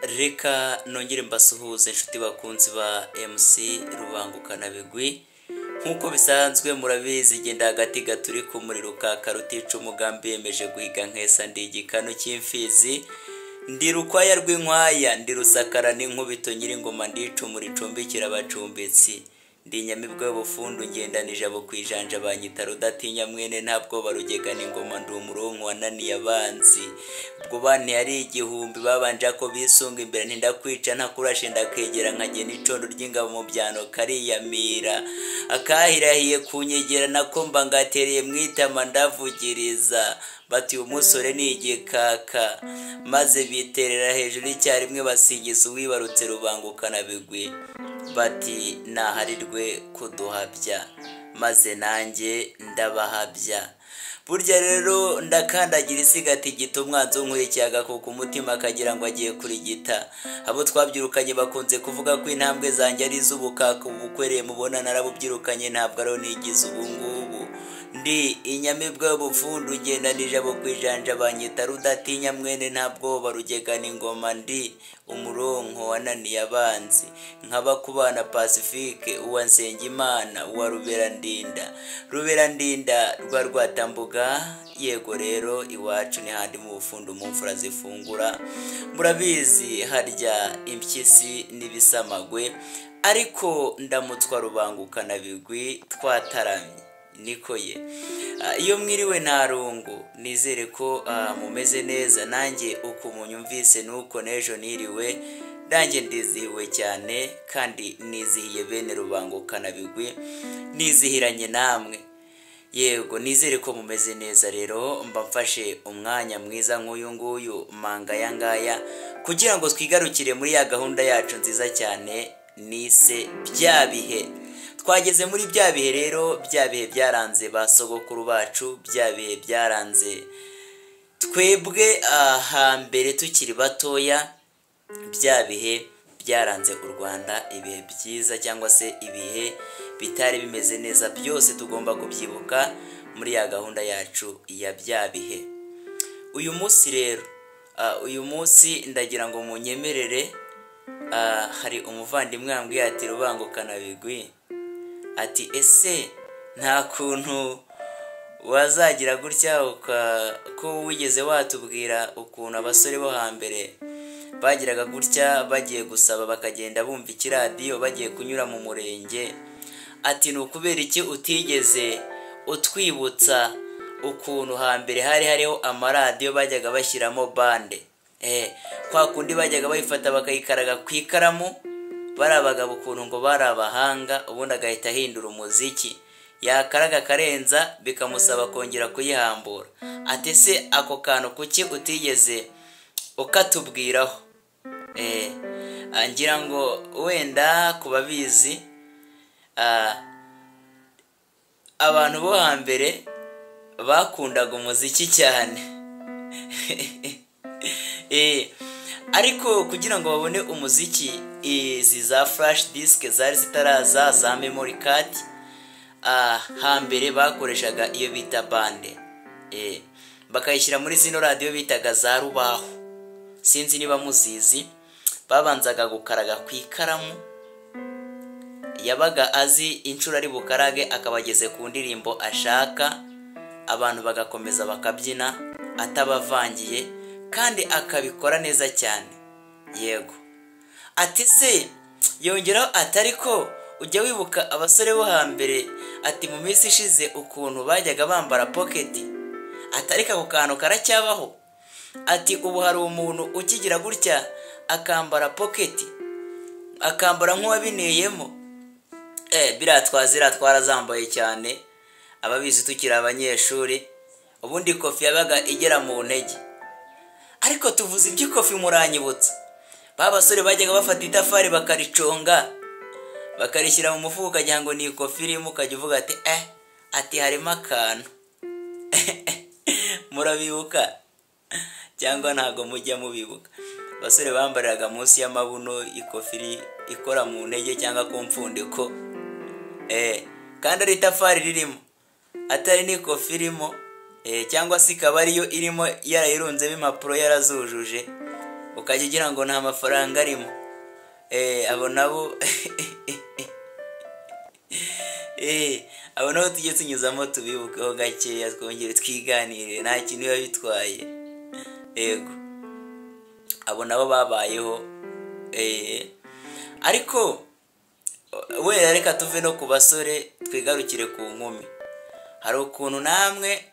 Reka nongere mbasuhuze inshuti bakunzi ba MC Rubangukanabigwi. Nk'uko bisanzwe murabizi, genda hagati gaturi ku muriro karutica umugambi yemeje guhiga nkesa. Ndi igikanu cy'imfizi, ndi rukwaya rw'inkwaya, ndi rusakara n'inkubito, nyiringoma ndicumura icumbikira abacumbitsi, ndi inyamibwa y'ubufundu, ngendanije abo ku ijanja, banyita rudatinya mwene ntabwo barugegana ingoma, ndi umuronko wananiye abanzi. Ubwo bantu ari igihumbi babanje ko bisunga imbere, ntindakwica ntakurashe, ndakegera nkagena icondo ry'ingabo mu byano kariyamira, akahirahiye kunyegera nako mba ngatereye mwitama ndavugiriza, bati uyu musore ni igikaka, maze biterera hejuru icyarimwe basingiza uwibarutse Rubangukanabigwi, bati naharirwe kuduhabya, maze nanjye ndabahabya. Burya rero ndakandagira isigati gita umwanzi unkurikiye agakuka umutima akagira ngo agiye kurigita. Abo twabyirukanye bakunze kuvuga ko intambwe zanjye ari iz'ubukaka, ubukwereye mubona narabubyirukanye, ntabwo ariho nigize ubu ngubu. Ndi inyamibwa y'ubufundu, ngendanije abo ku ijanja, banyita rudatinya mwene ntabwo barugegana ingoma, ndi umuronko wananiye abanzi, nkaba kubana Pacifique uwa Nsengimana uwa Ruberandinda, Ruberandinda rwa Rwatambuga. Yego rero iwacu ni handi mu bufundu mu mfura zifungura, murabizi harya impyisi n'ibisamagwe, ariko ndamutwa Rubangukanabigwi twataramye niko ye. Iyo mwiriwe nta rungu, nizere ko mumeze neza, nanjye uko munyumvise nuko n'ejo niriwe, nanjye ndizihiwe cyane kandi nizihiye bene Rubangukanabigwi, nizihiranye namwe. Yego nizere ko mumeze neza. Rero mba mfashe umwanya mwiza nk'uyu nguyu mangaya ngaya kugira ngo twigarukire muri ya gahunda yacu nziza cyane nise bya bihe. Twageze muri bya bihe rero, bya bihe byaranze ba sogokuru bacu, bya bihe byaranze twebwe hambere tukiri batoya, bya bihe byaranze u Rwanda, ibihe byiza cyangwa se ibihe bitari bimeze neza, byose tugomba kubyibuka muri ya gahunda yacu ya bya bihe. Uyu munsi rero, uyu munsi ndagira ngo munyemerere, hari umuvandimwe wambwiye ati Rubangukanabigwi, ati ese nta kuntu wazagira gutya ko wigeze watubwira ukuntu abasore bo hambere bagiraga gutya bagiye gusaba bakagenda bumva ikiradiyo bagiye kunyura mu murenge, ati ni ukubera iki utigeze utwibutsa ukuntu hambere hari hariho amaradiyo bajyaga bashyiramo bande, kwa kundi bajyaga bayifata bakayikaraga ku ikaramu, bari abagabo ukuntu ngo bari abahanga, ubundi agahita ahindura umuziki, yakaraga karenza bikamusaba kongera kuyihambura. Ati se ako kantu kuki utigeze ukatubwiraho? Ngira ngo wenda kubabizi, abantu bo hambere bakundaga umuziki cyane ariko kugira ngo babone umuziki, izi za flash disk zari zitaraza, za memory card, hambere bakoreshaga iyo bita bande, bakayishyira muri zino radiyo bitaga za rubaho, sinzi niba muzizi. Babanzaga gukaraga ku ikaramu, yabaga azi inshuro ari bukarage akabageze ku ndirimbo ashaka, abantu bagakomeza bakabyina atabavangiye, kandi akabikora neza cyane. Yego ati se yongeraho atari ko ujya wibuka abasore bo hambere, ati mu minsi ishize ukuntu bajyaga bambara pocket, atari ako kantu karacyabaho, ati ubu hari umuntu ukigira gutya akambara pocket, akambara nk'uwabineyemo. Biriya twazira twarazambaye cyane ababizi tukiri abanyeshuri, ubundi kofi yabaga igera mu ntege. Ariko tuvuze iby'ikofi muranyibutsa, ba basore bajyaga bafata itafari bakariconga bakarishyira mu mufuka ukagira ngo ni ikofi irimo, ukajya uvuga ati ati harimo akantu. Murabibuka cyangwa ntago mujya mubibuka? Abasore bambariraga munsi y'amabuno ikofi ikora mu ntege cyangwa ku mfundiko, kandi ari itafari ririmo atari n'ikofi irimo, cyangwa se ikaba ariyo irimo yarayirunzemo impapuro yarazujuje. ukajya ugira ngo nta mafaranga arimo. Abo nabo abo nabo tujye tunyuzamo tubibukeho gakeya, twongere twiganire, nta kintu biba bitwaye. Yego, abo nabo babayeho. Ariko wera reka tuve no ku basore twigarukire ku nkumi. Hari ukuntu namwe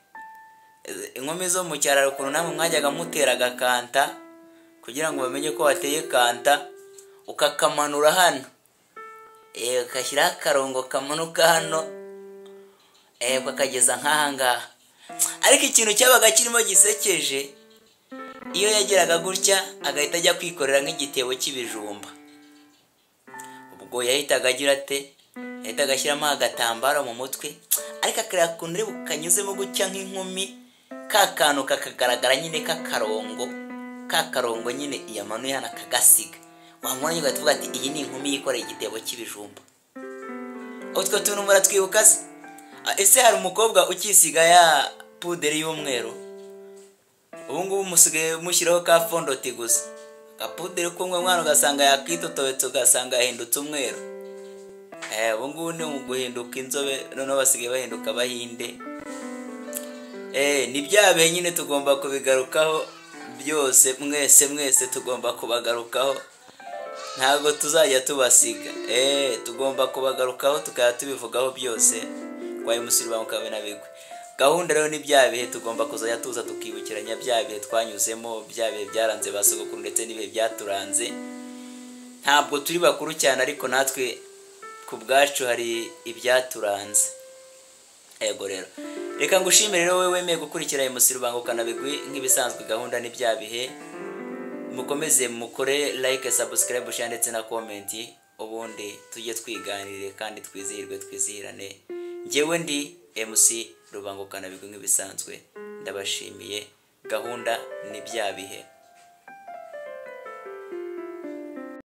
inkumi zo mu cyaro, ukuntu namwe mwajyaga mutera agakanta kugira ngo bamenye ko wateye kanta, ukakamanura hano, ugashyiraho akarongo kamanuka hano, ukakageza nk'aha ngaha. Ariko ikintu cyabaga kirimo gisekeje, iyo yageraga gutya agahita ajya kwikorera nk'igitebo cy'ibijumba, ubwo yahitaga agira ate? Yahitaga ashyiramo agatambaro mu mutwe, ariko akareba ukuntu ari bukanyuzemo gutya nk'inkumi, ka kantu kakagaragara nyine k'akarongo, ka karongo nyine yamanuye hano akagasiga, wamubona ugahita uvuga ati iyi ni inkumi yikoreye igitebo cy'ibijumba. Utwo tuntu muratwibuka se? Ese hari umukobwa ukisiga ya puderi y'umweru? Ubu ngubu musigaye mushyiraho ka fondoti gusa, akapuderi k'umwe mwana ugasanga yakitotobetse, ugasanga yahindutse umweru. Ubu ngubu ni uguhinduka inzobe, noneho basigaye bahinduka abahinde. Ni bya bihe nyine tugomba kubigarukaho byose, mwese mwese tugomba kubagarukaho, ntabwo tuzajya tubasiga. Tugomba kubagarukaho tukaba tubivugaho byose kwa MC Rubanguka Bigwi. Gahunda rero ni bya bihe tugomba kuzajya tuza tukibukiranya bya bihe twanyuzemo, bya bihe byaranze ba sogokuru ndetse n'ibihe byaturanze. Ntabwo turi bakuru cyane, ariko natwe ku bwacu hari ibyaturanze. Yego rero, reka ngushimire rero wowe wemeye gukurikira MC Rubanguka Bigwi. Nk'ibisanzwe gahunda ni bya bihe, mukomeze mukore like, subscribe, share ndetse na comment, ubundi tujye twiganirire kandi twizihirwe twizihirane. Njyewe ndi MC Rubanguka Bigwi nk'ibisanzwe, ndabashimiye. Gahunda ni bya bihe.